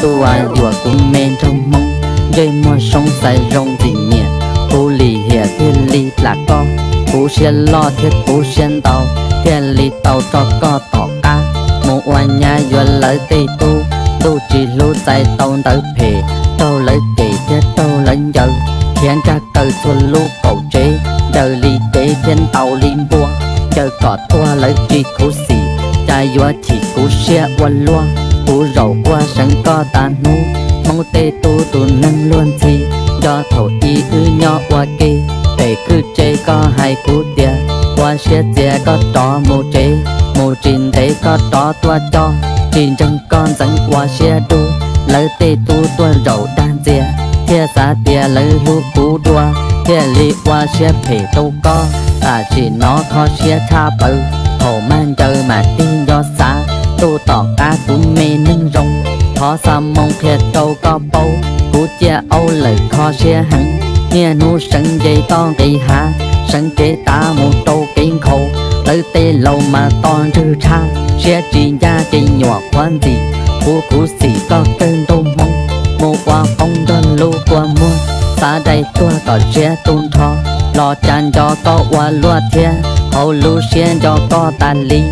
tuaj yuam kuv me nraug Hmoob, ntsej muag zoo xaiv zoo ntxim nyiam, kuv lim hiam thiaj li plam koj, kuv siab loj thiab kuv siab ntau, thiaj li tau rau koj tom qab mus ua nyab yuav lawv tej tub. Ntuj tsis hlub txais tau ntawv phem, raug lawv cem thiab raug lawv ncaws, khiav nkag kaw txhua lub qaum tsev, ncaws li dev thiab ntaus li npua, ncaws kom tuag lawv tsis khuv xim, cas yuav chim kuv siab ua luaj, kuv zaum quaj seev koj tas hnub, Hmoob tej tub tus neeg luag ntxhi, nco thaum ub wb nyob ua ke, pem kwj tse koj hais kuv tias, ua siab txias koj rov mus tsev, mus tsis ntev koj rov tuaj coj, tsis ntseeg koj ntxeev ua siab dub, lawv tej tub tuaj zaum dag ntxias, thiaj xav tias lawv hlub kuv dua, thiaj li ua siab phem rau koj, tam sim no kho siab tshaj plaws, thaum mag ncaws mam tig nco xav, ntuj tom qab kuv me neeg zoo, thov xa moo qhia rau koj paub, kuv ciaj aub lawm kho siab heev, niaj hnub seev nce toj nqis hav, seev kev tav mus rau kev nkhaus, lawv tej laus mas to ntswg tshaj, siab tsis ncaj ces nyuam qhuav ntxim, kuv khuv xim koj kawg nraug Hmoob, mus ua qoob nrog lub kua muag, xav dai tuag kom siab tu nrho, los cas nco koj ua luaj thiab, hauv lub siab nco koj tas li,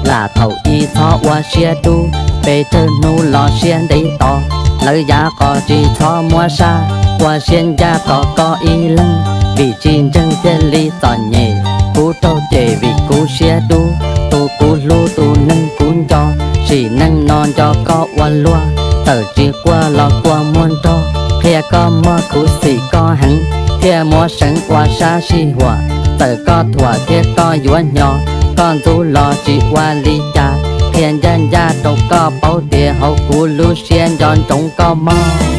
lam thaum ub txhob ua siab dub, pes tsawg hnub los siab ntev tos, lawv yav qos tsis txhob muab saj, ua siab ncaj tos koj ib leeg, vim tsis ntseeg thiaj li txom nyem, kuv raug cem vim kuv siab dub, tus kuv hlub tus neeg kuv nco, sim neej no nco koj ua luaj, txawm tsis quaj los kua muag nrog, qhia koj muaj khuv xim koj heev, thiaj muab seev ua sab sij huam, txawm koj thuam thiab koj yuav hnyo, koj ntxub los tsis ua li cas, qhia ncaj ncaj rau koj paub tias hauv kuv lub siab nco ntsoov koj mog.